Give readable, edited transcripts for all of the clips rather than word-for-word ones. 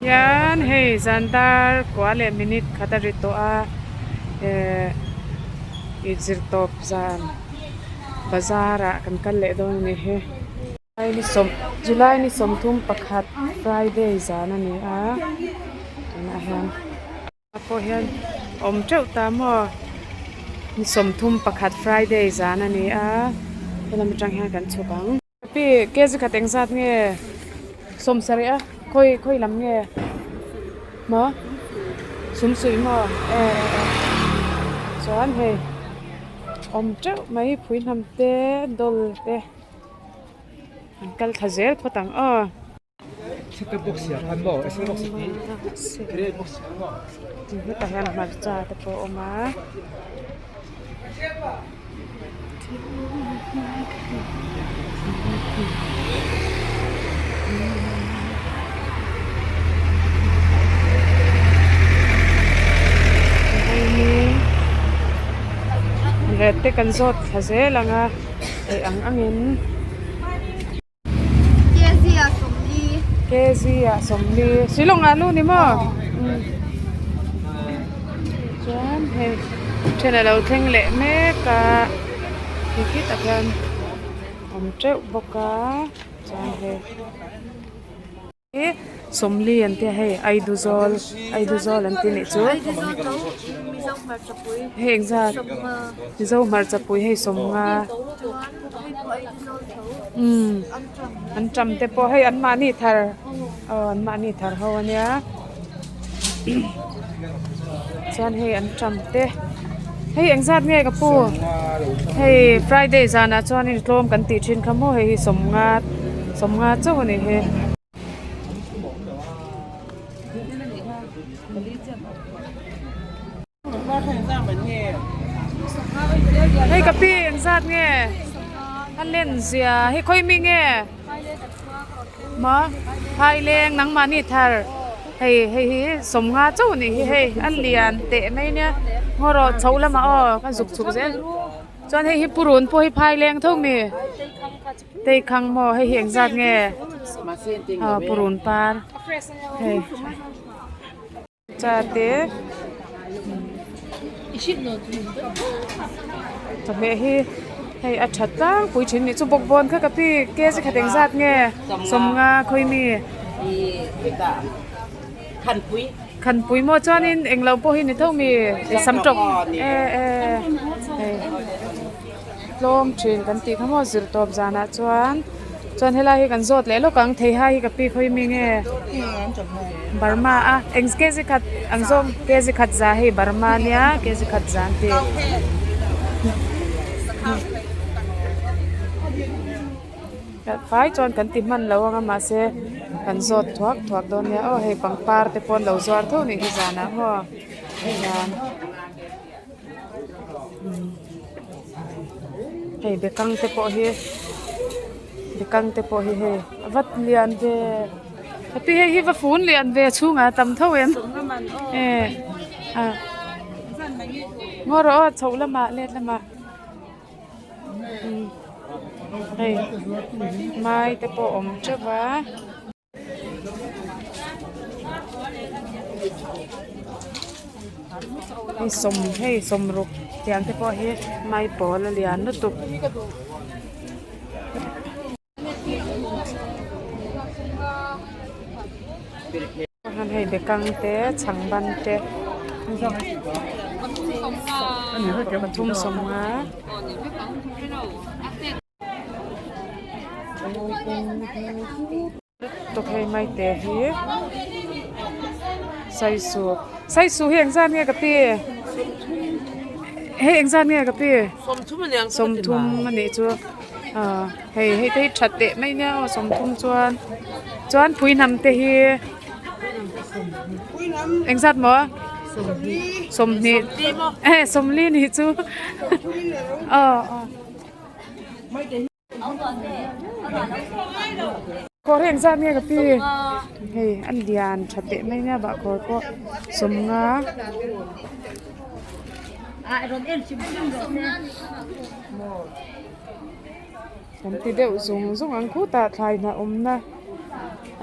Hian hei zan dar kua leh minute khat a ri tawh a ehh inzir tawp zan bazar ah kan kal leh dawn a ni hi. July ni sawmthum pakhat Friday zan a ni a tunah hian. Pawh hian awm teuh ta maw ni 31 Friday zan a ni a helam atang hian kan chhuk ang. Pi kg khat eng zat nge 70 a khawi khawi lam nge maw sumsuih maw e e e chuan hei awm teuh mai phui hnam te dawl te an kal thla zel phawt ang aw. Hetah hian hmarcha te pawh a awm a. Ret te kan zawt thla zel ang a theih ang angin. Kg ah 40 Shillong ah lu ni maw chuan hei then a lo thleng leh mek a ti khi tak hian awm teuh bawk a chuan hei hi 40 an tia hei Aiduzawl Aiduzawl an ti nih chu hei engzat Mizo hmarchapui hei 50. Umm an tam te pawh hei an mahni thar aw an mahni thar ho ania chuan hei an tam te hei engzat nge ka pu hei friday zanah chuan in tlawm kan tih thin kha maw hei hi 50 50 chauh a ni hi. Hei ka pi engzat nge a len zia hei khawi mi nge maw phaileng nangmahni thar hei hei hi 50 chauh a nih hi hei a lian teh mai nia ngaw rawh chho lamah aw ka zuk chhuk zel chuan hei hi purun pawh hi phaileng tho mi teikhang maw hei hi engzat nge aw purun par hei. Cha te chawhmeh hi hei a tha tlangpui thin nih chu bawkbawn kha ka pi kg khat eng zat nge 50 khawi mi khanpui maw chuanin englo pawh hi ni tho mi sam tawk e e hei tlawm thin kan tih kha maw zir tawp zanah chuan. Chuan helai hi kan zawt leh lawk ang theiha hi ka pi khawi mi nge Burma a eng kg khat ang zawng kg khat za hei Burma ania kg khat za an ti fai chuan kan ti hman lo anga mahse kan zawt thuak thuak dawn nia aw hei pangpar te pawh an lo zuar tho nih hi zanah maw zan. Hei bekang te pawh hi bekang te pawh hi hei a va lian ve a pi hei hi va fun lian ve a chhungah a tam tho em e a ngaw rawh aw chhoh lamah let lamah hei mai te pawh a awm teuh va. Hei sawm hei sawmruk tiang te pawh hi maipawl a lian lutuk. Hei bekang te chhang ban te pathum 50. Tuk hei mai te hi saisu saisu hi engzat nge ka pi hei engzat nge ka pi 30 a nih chu ah hei hei te hi that teh mai nia aw 30 chuan chuan phui hnam te hi engzat maw 20 eh 40 nih chu aw aw. Kawr hi engzat nge ka pi hei a lian tha teh mai nia bahkhawr pawh 50 kan ti deuh zung zung ang khutah thlai hnah awmna.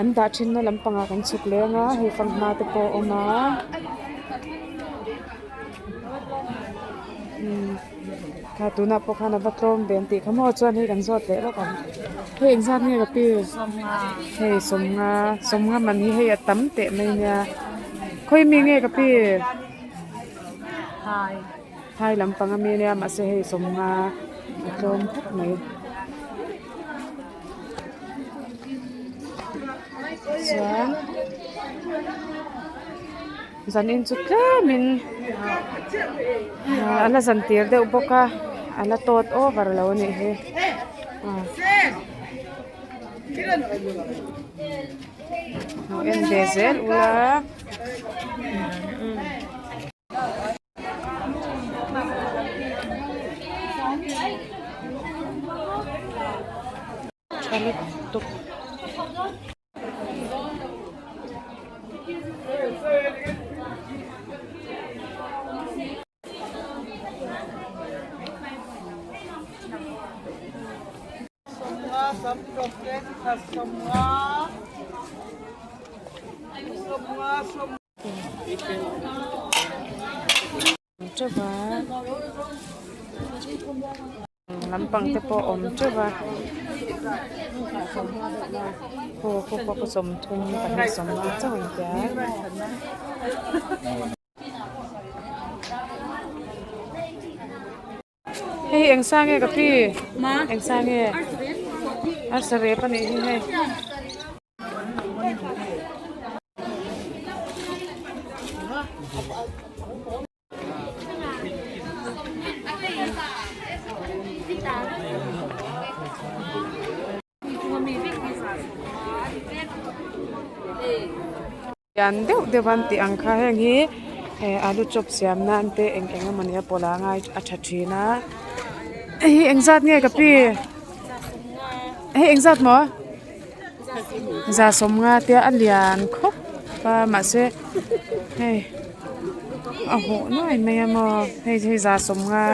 An dah thinna lampangah kan chhuk leng a hei fanghma te pawh a awm a umm kha tunah pawh khan a va tlawm ve an tih kha maw chuan hei kan zawt leh lawk ang hei engzat nge ka pi hei sawmnga sawmnga man hi hei a tam teh mai nia khawi mi nge ka pi phai lampang ami ania mahse hei sawmnga a tlawm khawp mai. Chuan zanin chu tlemin a la zan tir deuh bawk a a la tawt over lo a nih hi lo en ve zel ula. Tha lutuk. Teuh va lampang te pawh awm teuh va aw khu pawh 30 pahnih 50 chauh an tia. Hei eng sa nge ka pi eng sa nge arsa rep a nih hi hei. Lian deuh deuh an tih ang kha heng hi eh alu chop siam nan te eng eng emawni a pawlh a ngai a tha thin a hei hi engzat nge ka pi hei engzat maw za sawmnga te a lian khawp a mahse hei a hawh nuai mai a maw hei hi za sawmnga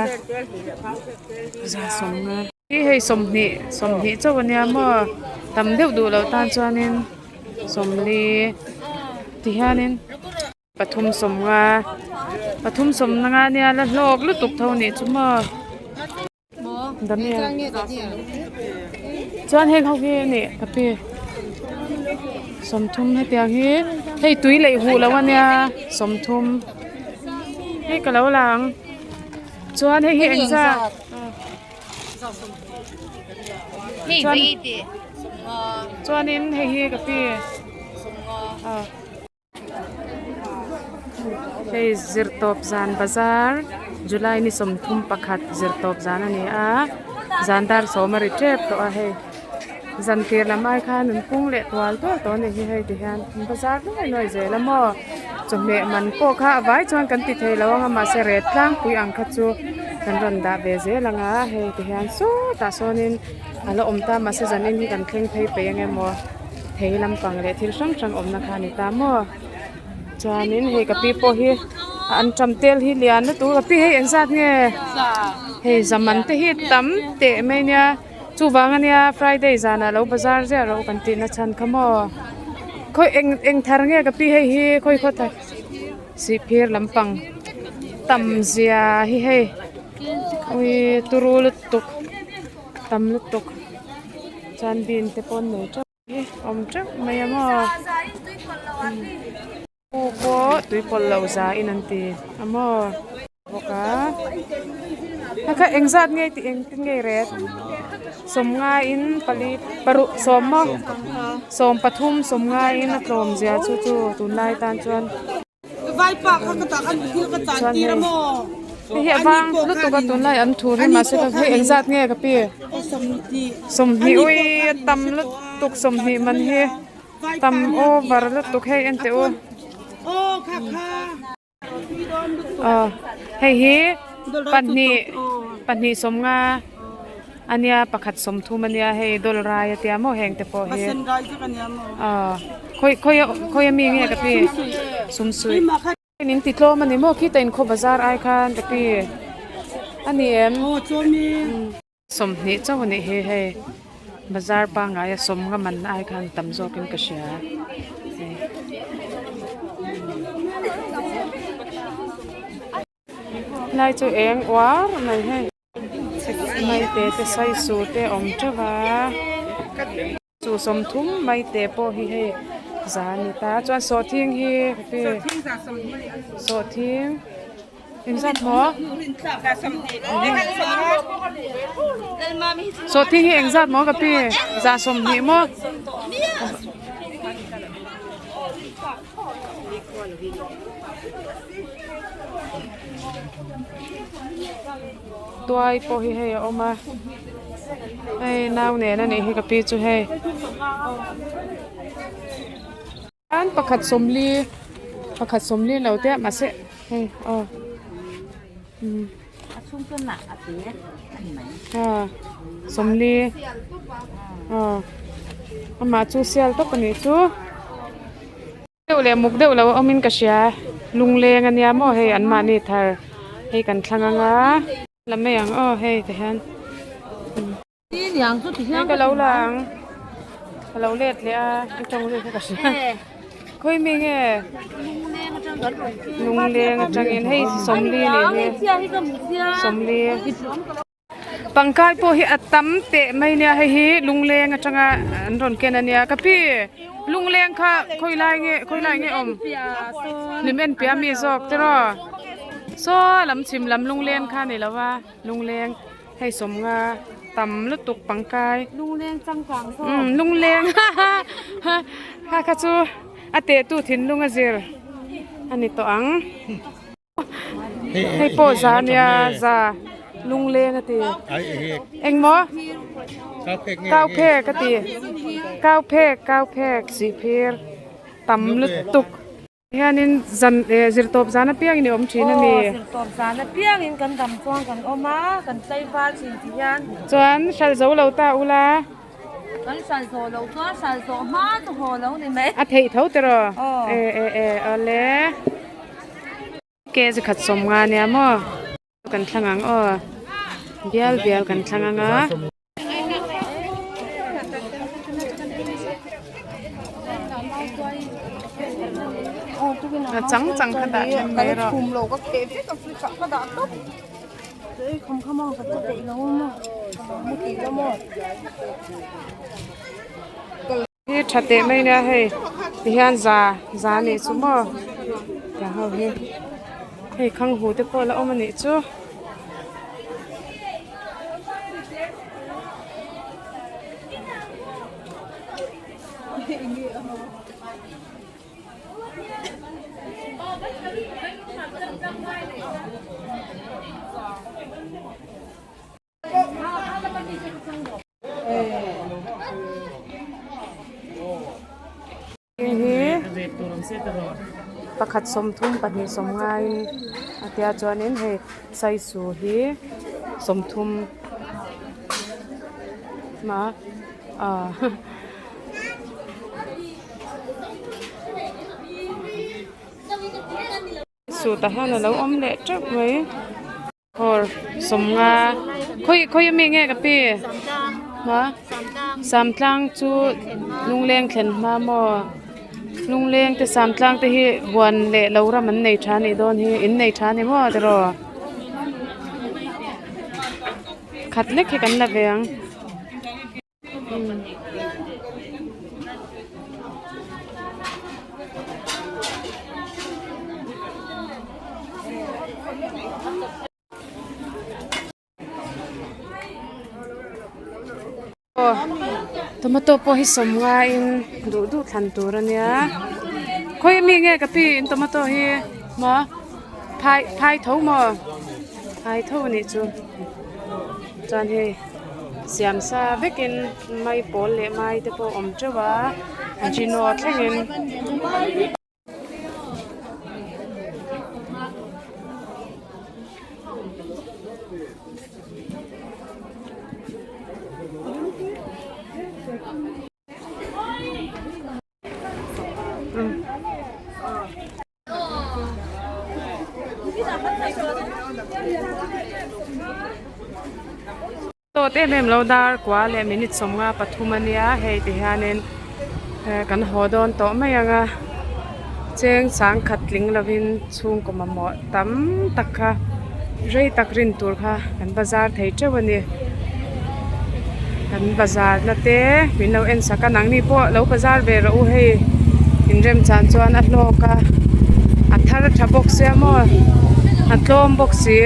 za sawmnga hi hei 20 20 chauh ania maw tam deuh duh loh tan chuanin. Sawmli ti hianin pathum sawmnga pathum sawmnga ania la hlawk lutuk tho anih chu maw dania chuan heng ho hi a nih ka pi sawmthum hetiang hi hei tui leih huh loh ania sawmthum hei ka lo la ang chuan hei hi engzat. Chuan chuanin hei hi ka pi hei zirtawp zan bazar July ni 31 zirtawp zan a ni a zan dar sawm a ri tep tawh a hei zan tir lam ai khan an pung leh tual tual tawh a ni hi hei ti hian an bazar nuai nuai zel a maw chawhmeh man pawh kha a vai chuan kan ti thei lo ang a mahse ret tlangpui ang kha chu kan rawn dah ve zel ang a hei ti hian sawtah sawnin a la awm ta mahse zanin hi kan thleng phei peih ang emaw thei lampang leh thil hrang hrang awmna kha a ni ta maw chuanin hei ka pi pawh hi a anṭam tel hi lian lutuk a ka pi hei engzat nge hei zaman te hi tam teh mai nia. Chuvang ania Friday zanah lo bazar ziah rawh kan tih na chhan kha maw khawi eng eng thar nge ka pi hei hi khawi khaw thar sihphir lampang tam zia hi hei ui turu lutuk tam lutuk chuan bean te pawh an nei teuh hi awm teuh mai a maw. Pu pawh tui pawlh loh za in an ti a maw bawk a a kha engzat nge tih engtin nge i ret sawmnga in pali paruk sawm maw sawm pathum sawmnga in a tlawm zia chu chu tunlai tan chuan chuan hei hei hi a vang lutuk a tunlai an thur hi mahse hei engzat nge ka pi 20 ui a tam lutuk 20 man hi. Tam over lutuk hei en teh u. Aw hei hi pahnih pahnih sawmnga ania pakhat sawmthum ania hei dawl rai a tia maw heng te pawh hi aw khawi khawi khawi ami nge ka pi sumsuih. In ti tlawm a ni maw khita in khaw bazar ai khan ka pi a ni em. 20 chauh a nih hi hei. Bazar pangngaia sawmnga man ai khan tam zawkin ka hria hei. Helai chu eng uar mai hei maite te saisu te a awm teuh a chu sawmthum maite pawh hi hei za a ni ta chuan sawhthing hi sawhthing engzat maw sawhthing hi engzat maw ka pi za 20 maw. Tuai pawh hi hei a awm a hei nau nen a nih hi ka pi chu hei an pakhat 40 pakhat 40 lo te mahse hei aw umm aw 40 aw amah chu sial tawp a nih chu. Deuh leh muk deuh lo a awmin ka hria lungleng ania maw hei an mahni thar hei kan thlang anga la mai ang aw hei ti hian hei ka lo la ang ka lo let leh a i tawng ri kha ka hria khawi mi nge lungleng atangin hei 40 a nih hi 40. Pangkai pawh hi a tam teh mai nia hei hi lungleng atanga an rawn ken ania ka pi lungleng kha khawi lai nge khawi lai nge awm hlim en piah ami zawk te raw saw lam chhim lam lungleng kha ni lo a lungleng hei sawmnga tam lutuk pangkai umm lungleng kha kha chu a teh tu thinlung a zir a ni tawh ang. Hei pawh za ania za lungleng a ti engmaw kau phek a ti kau phek kau phek sihphir tam lutuk hianin zan eh zirtawp zan apiangin i awm thin a ni aw zirtawp zan apiangin kan dam chuan kan awm a kan tlaivar thin ti hian chuan hralh zo lo ta ula. Kan hral zawh loh chuan hral zawh hma chu haw lo ni mai. A theih tho tiraw? E e e awle. Ke chi khat 50 ania maw? Kan thlang ang aw. Bial bial kan thlang ang a. A chang chang kha dah then mai rawh. Hi tha teh mai nia hei tihian za za anih chu maw tiang ho hi hei khang hu te pawh a la awm anih chu. Pakhat 30 pahnih 50 in a tia chuanin hei saisu hi 30 mah ah. Sutah hian alo awm leh teuh mai khawr 50 khawi khawi ami nge ka pi ha samtlang chu lungleng thlen hma maw lungleng te samtlang te hi huan leh lo ram an nei tha anih dawn hi in nei tha ani maw tiraw khat lek hi kan la ve ang. Tomato pawh hi 50 in duh duh thlan tur a nia khawi ami nge ka pi in tomato hi maw phai phai tho maw phai tho a nih chu chuan hei. Siam sa vekin mai pawl leh mai te pawh awm teuh a Gino thlengin. vawt em em lo dar kua leh minute 53 a nia hei ti hianin kan haw dawn tawh mai ang a cheng sangkhat tling lovin chhungkaw mamawh tam tak kha rei tak rin tur kha kan bazar thei teuh a ni kan bazar na te min lo en sak a nangni pawh lo bazar ve rawh u hei inremchan chuan a hlawk a a thar tha bawk sia maw a tlawm bawk si.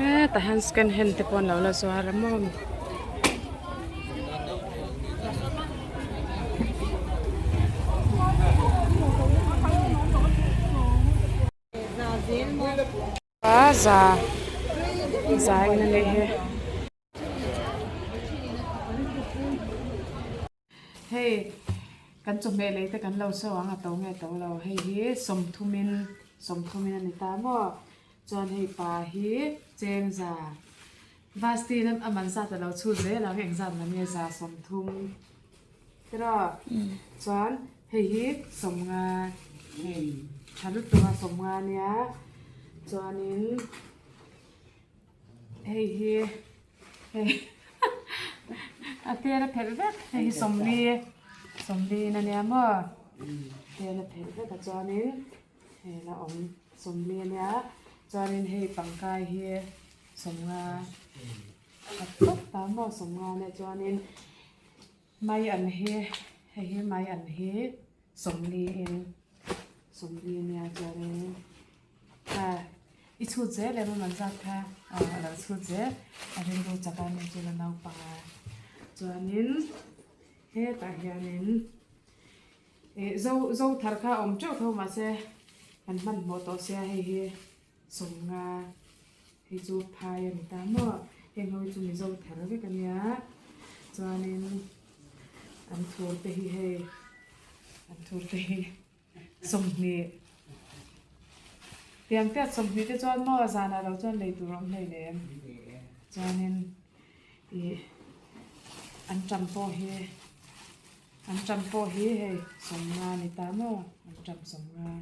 Hetah hian second hand te pawh an lo la zuar a maw. Za za in a nih hi. Hei kan chawhmeh lei te kan lo sawi ang a to nge to lo hei hi sawmthumin sawmthumin a ni ta maw chuan hei pa hi chengza basti in a man zat a lo chhut zel ang engzat man nge za sawmthum tiraw chuan hei hi sawmnga hei tha lutuk a sawmnga ania chuanin. Hei hi hei a tel a phelh vek hei hi sawmli sawmli in ania maw tel a phelh vek a chuanin hei la awm sawmli ania chuanin hei pangkai hi sawmnga a tawp ta maw sawmnga ania chuanin mai an hi hei hi mai an hi sawmli in sawmli ania chuanin. I chhut zel em a man zat kha a lo chhut zel a rilru chak a ni chu la naupang a chuanin hetah hianin ih zo zo thar kha a awm teuh tho mahse kan hmanhmawh tawh sia hei hi sawmnga hei chu phai a ni ta maw heng ho hi chu mizo thar vek a nia chuanin an thur te hi hei an thur te hi. 20 tiang tiat 20 te chuan maw zanah lo chuan lei tur a awm hlei lem chuanin ih an tam pawh hi an tam pawh hi hei 50 a ni ta maw an tam 50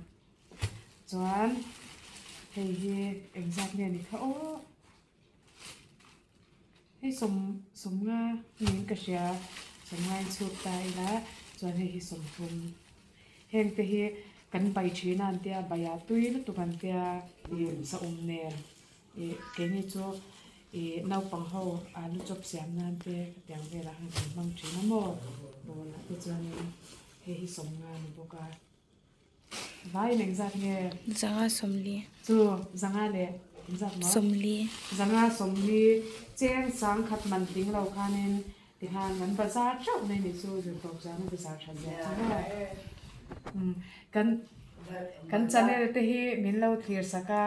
chuan hei hi engzat nge ni kha aw. Hei sawm sawmnga niin ka hria sawmnga in chhut ta ila chuan hei hi sawmthum heng te hi kan bai thin a an tia bai ah tui lutuk an tia ih saum nen ih keini chu ih naupang ho alu chawp siam nan te hetiang velah khan kan hmang thin a maw ball ah te chuanin hei hi sawmnga a ni bawk a. Vai in engzat nge? Zanga sawmli. Chu zanga leh engzat maw? Sawmli. Zanga sawmli cheng sang khat man tling lo khanin tikhan kan bazar theuh mai ni chu zirtawp zana bazar that zia chu maw. Kan kan channel te hi min lo thlir sak a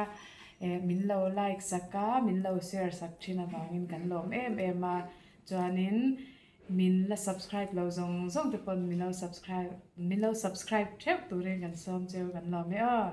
min lo like sak a min lo share sak thin avangin kan lawm em em a chuanin Min la subscribe lo zawng zawng te pawn min lo subscribe min lo subscribe theuh turin kan sawm cheu kan lawm e aw.